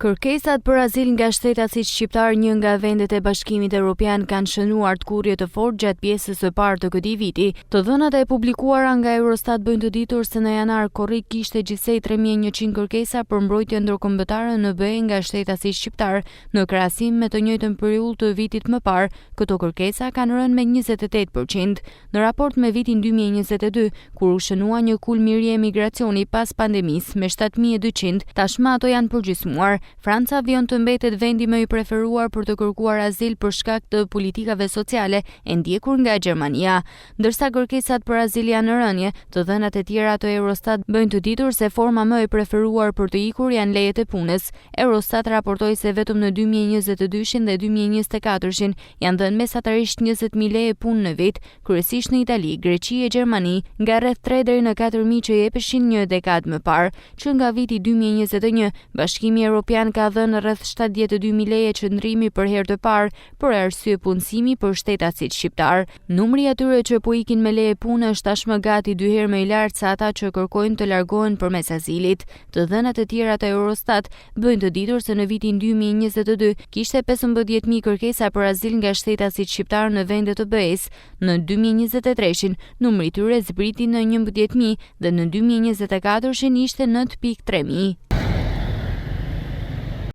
Kërkesat për azil nga shtetasit shqiptarë një nga vendet e Bashkimit Evropian kanë shënuar tkurrje të fortë gjatë pjesës së parë të këtij viti. Të dhënat e publikuara nga Eurostat bëjnë të ditur se në janar korrik kishte gjithsej 3100 kërkesa për mbrojtje ndërkombëtare në BE nga shtetasit shqiptarë, në krahasim me të njëjtën periudhë të vitit më parë, këto kërkesa kanë rënë me 28 për qind. Në raport me vitin 2022, kur u shënua një kulm i ri emigracioni pas pandemisë me 7200, tashmë ato janë përgjysmuar. Franca vijon të mbetet vendi më i preferuar për të kërkuar azil për shkak të politikave sociale e ndjekur nga Gjermania. Ndërsa kërkesat për azil janë në rënie, të dhënat e tjera të Eurostat bëjnë të ditur se forma më e preferuar për të ikur janë lejet e punës. Eurostat raportoi se vetëm në 2022-shin dhe 2024-shin janë dhënë mesatarisht 20.000 leje punë në vit, kryesisht në Itali, Greqi e Gjermani, nga rreth 3 deri në 4.000 që jepeshin një dekadë më parë. Që nga viti 2021, Bashkimi Evropian ka dhënë rreth 72.000 leje qëndrimi për herë të parë për arsye punësimi për shtetasit shqiptarë. Numri i atyre që po ikin me leje pune është tashmë gati dy herë më i lartë se ata që kërkojnë të largohen përmes azilit. Të dhënat e tjera të Eurostat bëjnë të ditur se në vitin 2022 kishte 15.000 kërkesa për azil nga shtetasit shqiptarë në vende të BE-së. Në 2023-shin, numri i tyre zbriti në 11.000 dhe në 2024-shin ishte 9.3 mijë.